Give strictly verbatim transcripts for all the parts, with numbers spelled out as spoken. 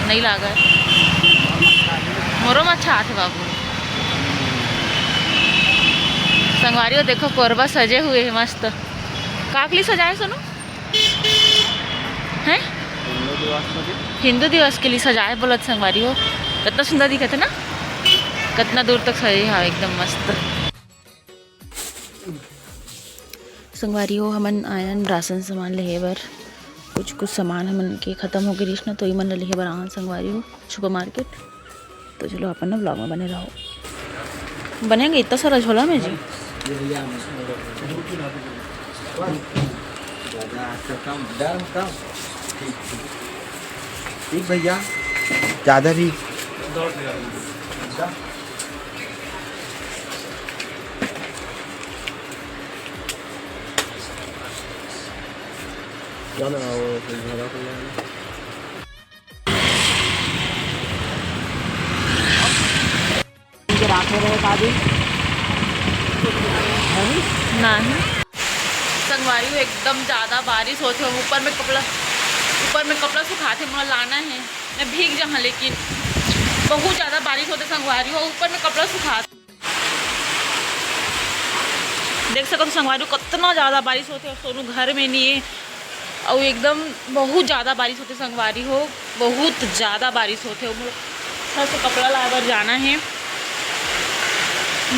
नहीं लागे। मोरो म अच्छा आथे बाबू। संगवारी हो, देखो कोरबा सजे हुए हे मस्त। काकली सजाए सोनू? हैं? हिंदू दिवस के लिए। हिंदू दिवस के लिए सजाए बोलत संगवारी हो। कितना सुंदर दिखत हे ना, कितना दूर तक सजे हे एकदम मस्त। संगवारी हो, हमन आयन राशन सामान लेहे बर। कुछ कुछ सामान हमन के खत्म हो गे रिहिस ना, तो इमन ल लेहे बर आन संगवारी हो सुपर मार्केट। तो चलो, अपन ना ब्लॉग में बने रहो। बनेंगे इतना सारा झोला में जी। ठीक भैया, ज़्यादा भी। नहीं। संगवारी हो, एकदम ज्यादा बारिश होथे, ऊपर में कपड़ा, ऊपर में कपड़ा सुखाथे, मोला लाना हे, मैं भीग जाहा, लेकिन बहुत ज्यादा बारिश होथे संगवारी हो, ऊपर में कपड़ा सुखाथे। देख सकत हो संगवारी हो, कतना ज्यादा बारिश होथे, सोनू घर में नहीं है, अउ एकदम बहुत ज्यादा बारिश होथे संगवारी हो, बहुत ज्यादा बारिश होथे। मोर घर से कपड़ा लाए बर जाना है,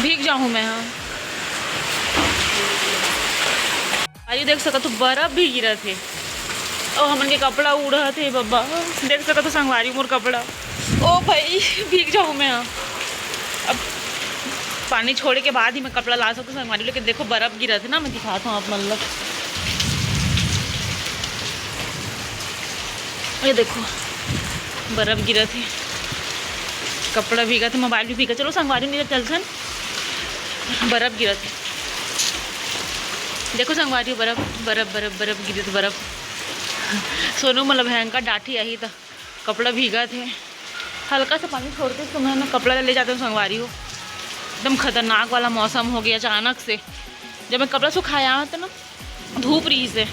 भीग जाहूँ मैं। हाँ, अरे देख सकत हो, बर्फ भी गिरत हे, अउ हमन के कपड़ा उड़त हे बब्बा। देख सकत हो संगवारी, मोर कपड़ा, ओ भाई, भीग जाहूँ मैं। हाँ, अब पानी छोड़े के बाद ही मैं कपड़ा ला सकूँ संगवारी, लेकिन देखो बर्फ गिरत हे ना, मैं दिखात हूँ आप मन ला। ये देखो बर्फ गिरत हे, कपड़ा भीगत हे, मोबाइल भी भीगत। चलो संगवारी, नहीं तो चल सन, बर्फ गिरत हे। देखो संगवारी, बर्फ, बर्फ, बर्फ, बर्फ गिरत, बर्फ। सोनू मतलब भयंकर डांटी आही त कपड़ा भीगत हे। हल्का सा पानी छोड़ते समय ना कपड़ा ले जाते हो संगवारी हो, एकदम खतरनाक वाला मौसम हो गया अचानक से। जब मैं कपड़ा सुखाया तो ना धूप रही से,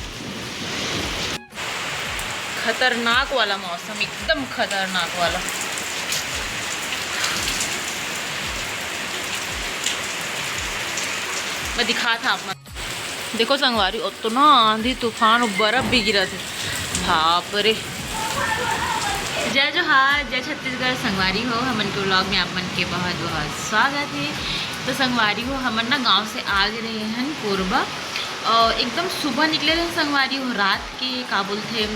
खतरनाक वाला मौसम, एकदम खतरनाक वाला। मैं दिखात हूँ आप मन। देखो संगवारी, ओतना आंधी तूफान अउ बर्फ भी गिरत हे, बाप रे। जय जोहार, जय छत्तीसगढ़ संगवारी हो, हमन के व्लॉग में आप मन के बहुत बहुत स्वागत हे। तो संगवारी हो, हमन ना गांव से आ गे रहे हन कोरबा, अउ एकदम सुबह निकले रहे संगवारी हो, रात के का बोलथे,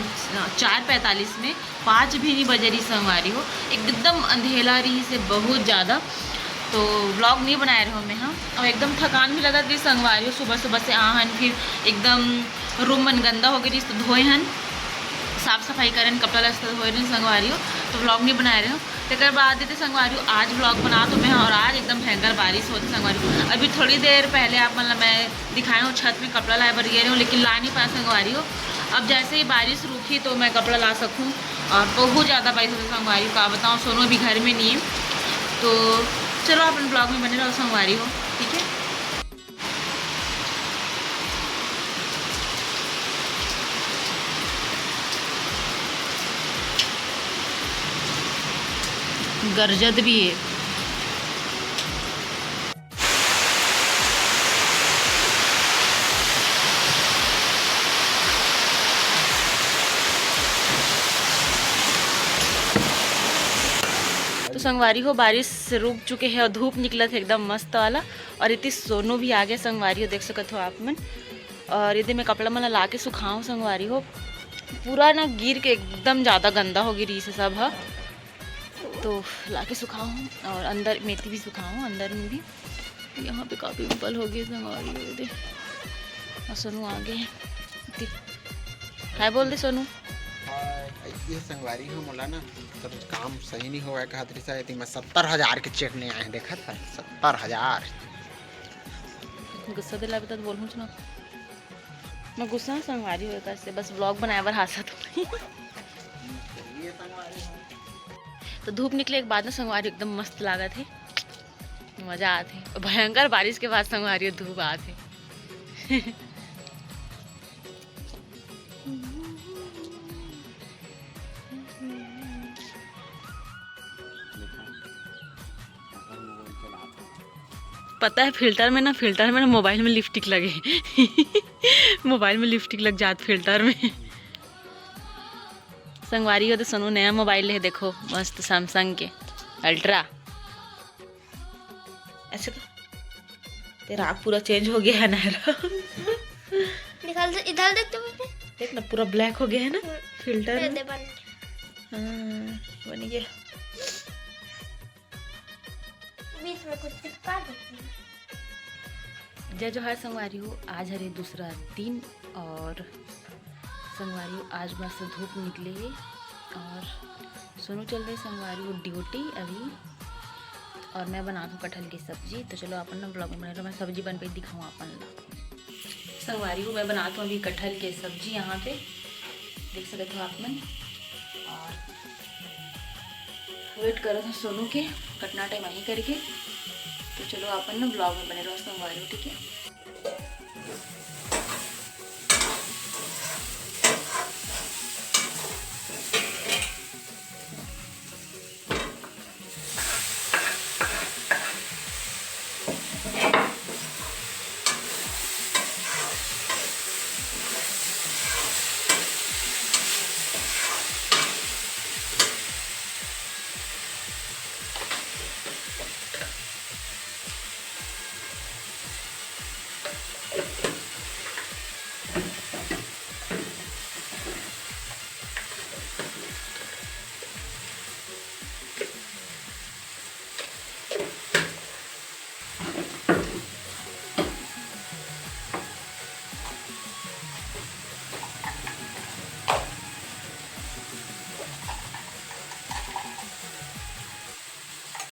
चार पैंतालीस में, पाँच भी नहीं बजे रही संगवारी हो, एकदम अंधेला रही से बहुत ज़्यादा। तो व्लॉग नहीं बनाए रहो मैं, हाँ, अउ एकदम थकान भी लगत रही संगवारी हो। सुबह सुबह से आहन, फिर एकदम रूम मन गंदा हो गई रही तो धोए हन, साफ सफाई करन, कपड़ा लत्ता धोए रहे संगवारी हो, तो व्लॉग नहीं बनाए रहे हो। तेकर बाद देते संगवारी हो, आज व्लॉग बना तो मैं, अउ आज एकदम भयंकर बारिश होती संगवारी हो। अभी थोड़ी देर पहले आप मन ला मैं दिखाए हूँ, छत में कपड़ा लाए बर गे रहे हूँ, लेकिन ला नहीं पाए संगवारी हो। अब जैसे ही बारिश रुकी तो मैं कपड़ा ला सकूँ। अउ बहुत ज़्यादा बारिश होती संगवारी हो, का बताऊँ, सोनू अभी घर में नहीं है। तो चलो, अपन व्लॉग में बने रहो संगवारी हो, ठीक है। गरजत भी है। तो संगवारी हो, बारिश रुक चुके हे अउ धूप निकलत हे एकदम मस्त वाला। अउ एती सोनू भी आ गे संगवारी हो, देख सकत हो आप मन। अउ एदे मैं कपड़ा मन ला के सुखाऊँ संगवारी हो, पूरा ना गिर के एकदम ज़्यादा गंदा हो गे रहिस हे सब ह। तो लाके सुखाहूँ अउ अंदर में भी सुखाहूँ, अंदर में भी। यहाँ पे का पिंपल हो गए संगवारी हो दे। अउ सोनू आ गए। हाय बोल दे सोनू। हाय, ये संगवारी हो मोला ना, सब काम सही नहीं होवय कहत रिहिस हे, एती मैं सत्तर हजार के चेक ले आए हँव, देखत हस, सत्तर हजार। गुस्सा दिलाबे त बोलहूँ ना। मैं गुस्सा संगवारी हो एकर से, बस व्लॉग बनाए बर हांसत हँव। तो धूप निकले के बाद ना संगवारी एकदम मस्त लागत हे, मजा आत हे। भयंकर बारिश के बाद संगवारी धूप आत हे। पता है, फिल्टर में ना, फिल्टर में ना मोबाइल में लिपस्टिक लगे। मोबाइल में लिपस्टिक लग जात फिल्टर में। संगवारी हो, तो सोनू नया मोबाइल ले, देखो, मस्त सैमसंग के अल्ट्रा। ऐसे कर। तेरा आँख पूरा चेंज हो गया है ना। निकाल दे, इधर देख तो बेटे। देख ना, पूरा ब्लैक हो गया है ना फिल्टर में। दे बन। हाँ, बन गया। बीच में कुछ चिपका देती हूँ। जय जोहार संगवारी हो, आज हरे दूसरा दिन और संगवारी हो, आज मस्त धूप निकले हे और सोनू चल रहे संगवारी हो ड्यूटी अभी। और मैं बनात हूँ कटहल की सब्जी। तो चलो अपन ना ब्लॉग में बने रहो, मैं सब्जी बन पे दिखाऊँ अपन ला। संगवारी हो, मैं बनात हूँ अभी कटहल के सब्जी यहाँ पे, देख सकते हो आप मन। और वेट करो था सोनू के कटना टाइम आही करके। तो चलो अपन ना ब्लॉग में बने रहो संगवारी हो, ठीक है।